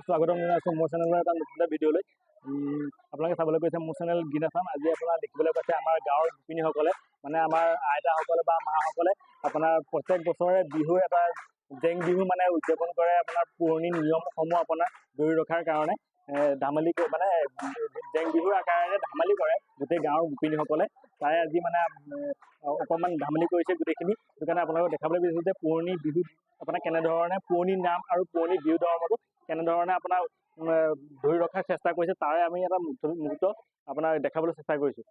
স্বাগতম জনাইছোঁ মোৰ চেনেলৰ এটা নতুন এটা ভিডিঅ'লৈ। আপোনালোকে চাবলৈ গৈছে মোৰ চেনেল গ্ৰীণ আছাম। আজি আপোনাৰ দেখিবলৈ পাইছে আমাৰ গাঁৱৰ গোপিনীসকলে, মানে আমাৰ আইতাসকলে বা মাসকলে আপোনাৰ প্ৰত্যেক বছৰে বিহু এটা জেং বিহু মানে উদযাপন কৰে। আপোনাৰ পুৰণি নিয়মসমূহ আপোনাৰ ধৰি ৰখাৰ কাৰণে ধেমালি মানে জেং বিহুৰ আকাৰেৰে ধেমালি কৰে গোটেই গাঁৱৰ গোপিনীসকলে। তাই আজি মানে অকণমান ধেমালি কৰিছে গোটেইখিনি। সেইটো কাৰণে আপোনালোকক দেখাবলৈ বিচাৰিছোঁ যে পুৰণি বিহু আপোনাৰ কেনেধৰণে পুৰণি নাম আৰু পুৰণি বিহু ধৰ্মটো কেনেধৰণে আপোনাৰ ধৰি ৰখাৰ চেষ্টা কৰিছে, তাৰে আমি এটা মুহূৰ্ত আপোনাৰ দেখাবলৈ চেষ্টা কৰিছোঁ।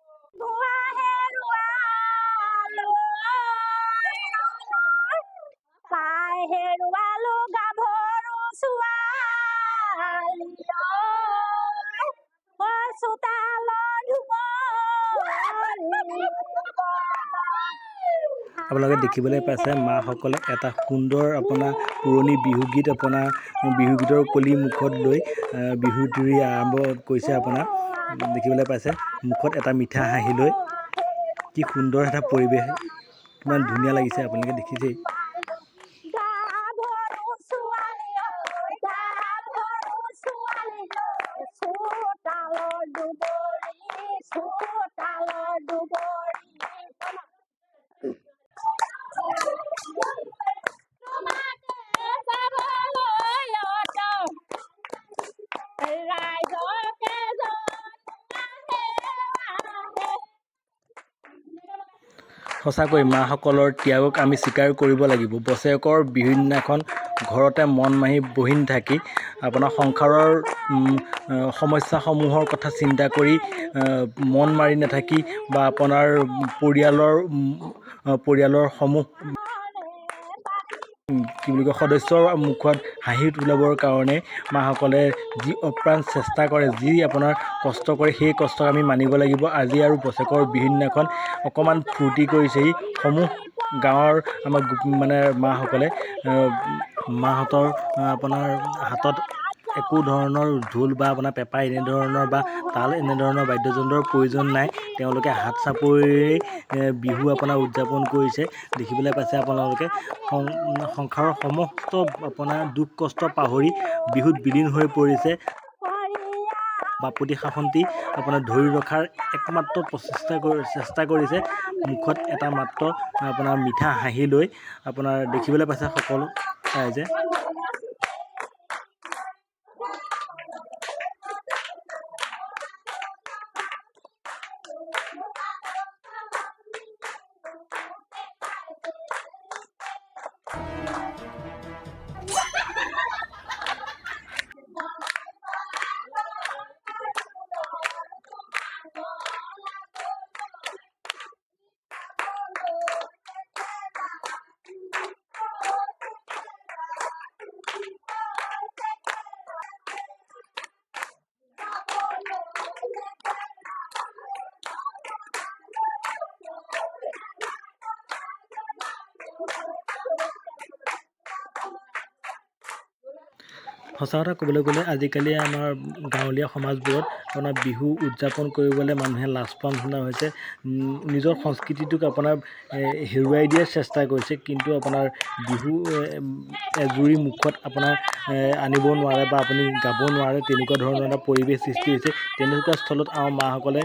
আপোনালোকে দেখিবলৈ পাইছে মাসকলে এটা সুন্দৰ আপোনাৰ পুৰণি বিহুগীত, আপোনাৰ বিহুগীতৰ কলি মুখত লৈ বিহু তুৰি আৰম্ভ কৰিছে। আপোনাৰ দেখিবলৈ পাইছে মুখত এটা মিঠা হাঁহি লৈ কি সুন্দৰ এটা পৰিৱেশ, কিমান ধুনীয়া লাগিছে আপোনালোকে দেখিছেই। সঁচাকৈ মাসকলৰ ত্যাগক আমি স্বীকাৰ কৰিব লাগিব। বছৰেকৰ বিহুৰ দিনাখন ঘৰতে মন মাৰি বহি নাথাকি আপোনাৰ সংসাৰৰ সমস্যাসমূহৰ কথা চিন্তা কৰি মন মাৰি নাথাকি বা আপোনাৰ পৰিয়ালৰ সমূহ কি বুলি কয় সদস্যৰ মুখত হাঁহি তোলাবৰ কাৰণে মাসকলে যি অপ্ৰাণ চেষ্টা কৰে, যি আপোনাৰ কষ্ট কৰে, সেই কষ্টক আমি মানিব লাগিব। আজি আৰু বছৰেকৰ বিহুৰ দিনাখন অকণমান ফূৰ্তি কৰিছেহি সমূহ গাঁৱৰ আমাৰ মানে মাসকলে। মাহঁতৰ আপোনাৰ হাতত একো ধৰণৰ ঢোল বা আপোনাৰ পেঁপা এনেধৰণৰ বা তাল এনেধৰণৰ বাদ্যযন্ত্ৰৰ প্ৰয়োজন নাই। তেওঁলোকে হাত চাপৰিৰেই বিহু আপোনাৰ উদযাপন কৰিছে। দেখিবলৈ পাইছে আপোনালোকে সংসাৰৰ সমস্ত আপোনাৰ দুখ কষ্ট পাহৰি বিহুত বিলীন হৈ পৰিছে। বাপতি সাহোনটি আপোনাৰ ধৰি ৰখাৰ একমাত্ৰ চেষ্টা কৰিছে। মুখত এটা মাত্ৰ আপোনাৰ মিঠা হাঁহি লৈ আপোনাৰ দেখিবলৈ পাইছে সকলো ৰাইজে। সঁচা কথা ক'বলৈ গ'লে আজিকালি আমাৰ গাঁৱলীয়া সমাজবোৰত আপোনাৰ বিহু উদযাপন কৰিবলৈ মানুহে লাজ পোৱা নিচিনা হৈছে। নিজৰ সংস্কৃতিটোক আপোনাৰ হেৰুৱাই দিয়াৰ চেষ্টা কৰিছে। কিন্তু আপোনাৰ বিহু এজুৰি মুখত আপোনাৰ আনিব নোৱাৰে বা আপুনি গাব নোৱাৰে, তেনেকুৱা ধৰণৰ এটা পৰিৱেশ সৃষ্টি হৈছে। তেনেকুৱা স্থলত আমাৰ মাসকলে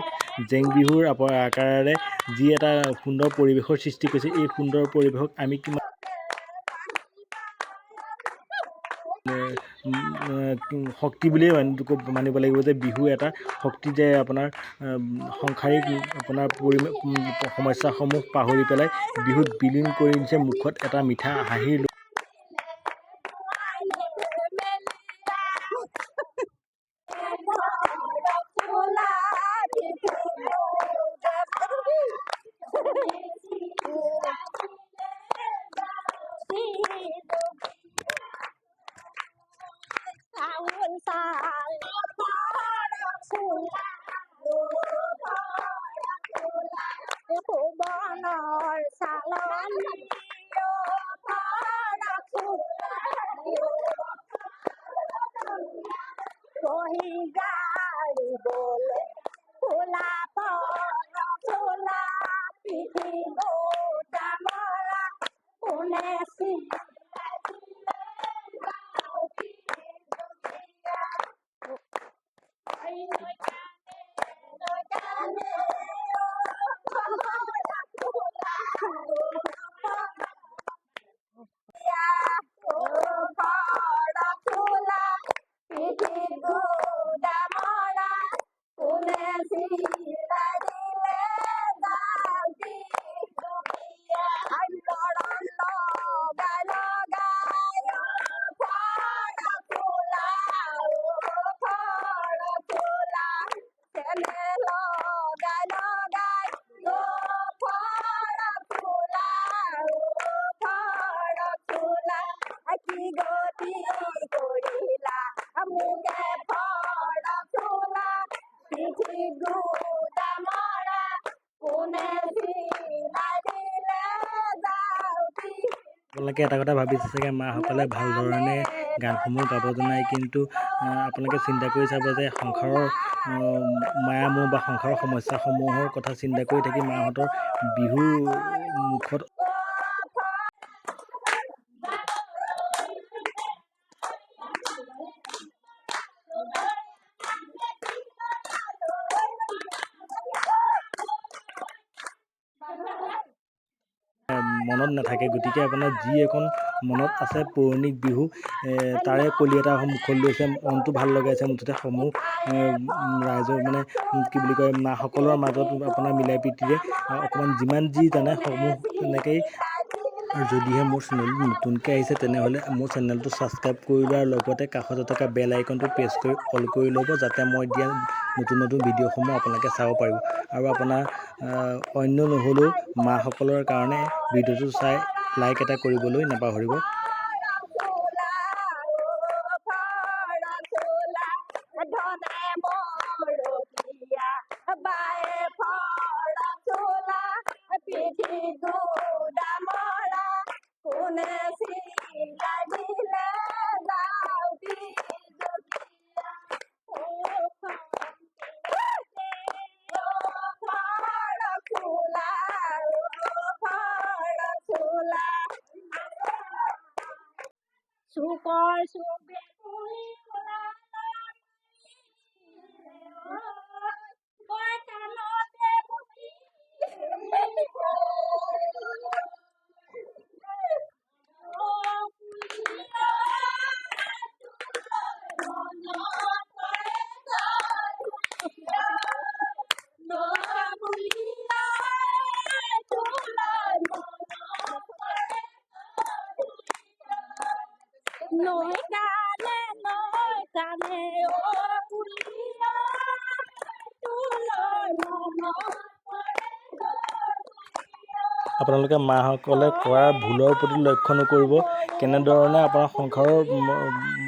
জেং বিহুৰ আকাৰেৰে যি এটা সুন্দৰ পৰিৱেশৰ সৃষ্টি কৰিছে, এই সুন্দৰ পৰিৱেশক আমি কিমান শক্তি বুলিয়ে মানিব লাগিব যে বিহু এটা শক্তি যে আপোনাৰ সংসাৰিক আপোনাৰ সমস্যাসমূহ পাহৰি পেলাই বিহুত বিলীন কৰি দিছে মুখত এটা মিঠা হাঁহি। কোনে আপোনালোকে এটা কথা ভাবিছে চাগে, মাসকলে ভাল ধৰণে গানসমূহ গাব জনায়, কিন্তু আপোনালোকে চিন্তা কৰি চাব যে সংসাৰৰ মায়ামোহ বা সংসাৰৰ সমস্যাসমূহৰ কথা চিন্তা কৰি থাকি মাহঁতৰ বিহু মুখত মনত নাথাকে। গতিকে আপোনাৰ যি এখন মনত আছে পৌৰাণিক বিহু, তাৰে কলি এটা মুখত লৈছে, মনটো ভাল লগাইছে। মুঠতে সমূহ ৰাইজৰ মানে কি বুলি কয়, মাসকলৰ মাজত আপোনাৰ মিলাই প্ৰীতিৰে অকণমান যিমান যি জানে সমূহ তেনেকেই। আৰু যদিহে মোৰ চেনেলটো নতুনকৈ আহিছে, তেনেহ'লে মোৰ চেনেলটো ছাবস্ক্ৰাইব কৰি লোৱাৰ লগতে কাষতে থকা বেল আইকনটো প্ৰেছ কৰি অল কৰি ল'ব, যাতে মই দিয়া নতুন নতুন ভিডিঅ'সমূহ আপোনালোকে চাব পাৰিব। আৰু আপোনাৰ অন্য নহ'লেও মাসকলৰ কাৰণে ভিডিঅ'টো চাই লাইক এটা কৰিবলৈ নাপাহৰিব। চুকৰ চুবে কাণতে নৈ কানে, নৈ কানে, অ কুলিয়া, তোলৈ মনত। আপোনালোকে মাসকলে কৰা ভুলৰ প্ৰতি লক্ষ্য নকৰিব, কেনেধৰণে আপোনাৰ সংসাৰৰ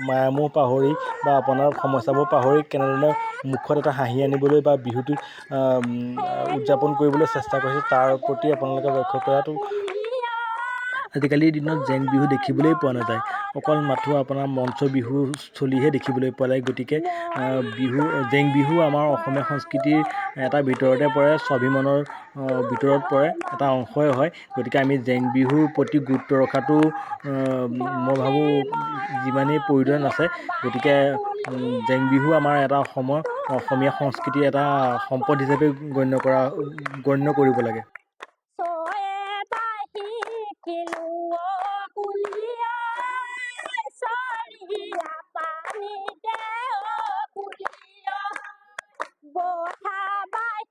মায়ামোহ পাহৰি বা আপোনাৰ সমস্যাবোৰ পাহৰি কেনেধৰণে মুখত এটা হাঁহি আনিবলৈ বা বিহুটো উদযাপন কৰিবলৈ চেষ্টা কৰিছে, তাৰ প্ৰতি আপোনালোকে লক্ষ্য কৰাটো। আজিকালিৰ দিনত জেং বিহু দেখিবলৈ পোৱা নাযায়, অকল মাথো আপোনাৰ মঞ্চ বিহুস্থলীহে দেখিবলৈ পোৱা যায়। গতিকে বিহু, জেং বিহু আমাৰ অসমীয়া সংস্কৃতিৰ এটা ভিতৰতে পৰে, স্বাভিমানৰ ভিতৰত পৰে, এটা অংশই হয়। গতিকে আমি জেং বিহুৰ প্ৰতি গুৰুত্ব ৰখাটো মই ভাবোঁ যিমানেই প্ৰয়োজন আছে। গতিকে জেং বিহু আমাৰ এটা অসমৰ অসমীয়া সংস্কৃতিৰ এটা সম্পদ হিচাপে গণ্য কৰিব লাগে। শিকিলো কুলিয়া চৰিয়া পানীতে, কুলিয়া বঠা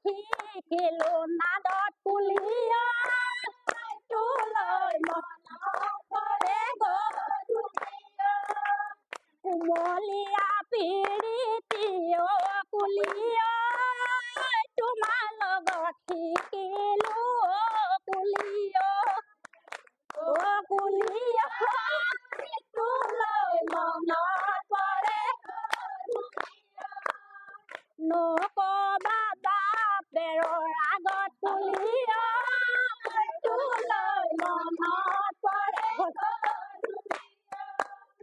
শিকিলো নাদত, কুলিয়া তোলৈ মনত পৰে। কুমলীয়া পিৰিতি, অ কুলিয়া, তোমাৰ লগত শিকিলো, কুলিয়া, অ কুলিয়া, তোলৈ মনত পৰে। নকবা বাপেৰৰ আগত, কুলিয়া, তোলৈ মনত পৰে।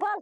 বল।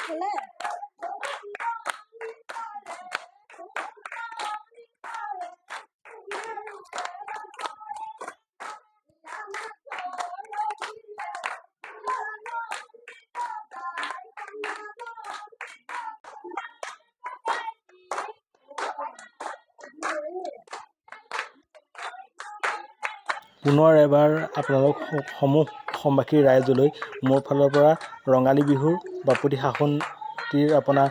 হ'লে। পুনৰ এবাৰ আপোনালোক সমূহ অসমবাসী ৰাইজলৈ মোৰ ফালৰ পৰা ৰঙালী বিহুৰ বাপতি সাহোনটিৰ আপোনাৰ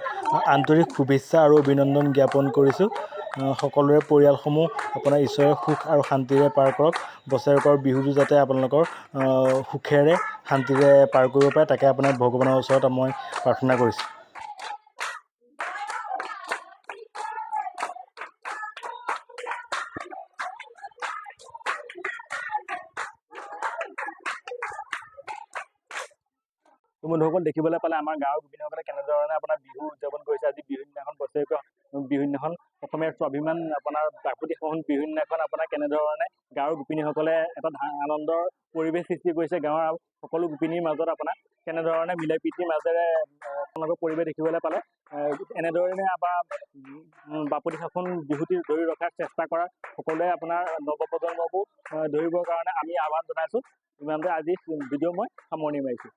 আন্তৰিক শুভেচ্ছা আৰু অভিনন্দন জ্ঞাপন কৰিছোঁ। সকলোৰে পৰিয়ালসমূহ আপোনাৰ ঈশ্বৰে সুখ আৰু শান্তিৰে পাৰ কৰক। বছৰেকৰ বিহুটো যাতে আপোনালোকৰ সুখেৰে শান্তিৰে পাৰ কৰিব পাৰে, তাকে আপোনাৰ ভগৱানৰ ওচৰত মই প্ৰাৰ্থনা কৰিছোঁ। বন্ধুসকল, দেখিবলৈ পালে আমাৰ গাঁৱৰ গোপিনীসকলে কেনেধৰণে আপোনাৰ বিহু উদযাপন কৰিছে। আজি বিহু দিনাখন, বছৰেকীয়া বিহু দিনাখন, অসমীয়াৰ স্বাভিমান আপোনাৰ বাপতি সাহোন বিহু দিনাখন আপোনাৰ কেনেধৰণে গাঁৱৰ গোপিনীসকলে এটা আনন্দৰ পৰিৱেশ সৃষ্টি কৰিছে। গাঁৱৰ সকলো গোপিনীৰ মাজত আপোনাৰ কেনেধৰণে মিলা প্ৰীতিৰ মাজেৰে আপোনালোকৰ পৰিৱেশ দেখিবলৈ পালে। এনেধৰণে আমাৰ বাপতি সাহোন বিহুটি ধৰি ৰখাৰ চেষ্টা কৰা সকলোৱে আপোনাৰ নৱপ্ৰজন্মকো ধৰিবৰ কাৰণে আমি আহ্বান জনাইছোঁ। ইমানতে আজি ভিডিঅ' মই সামৰণি মাৰিছোঁ।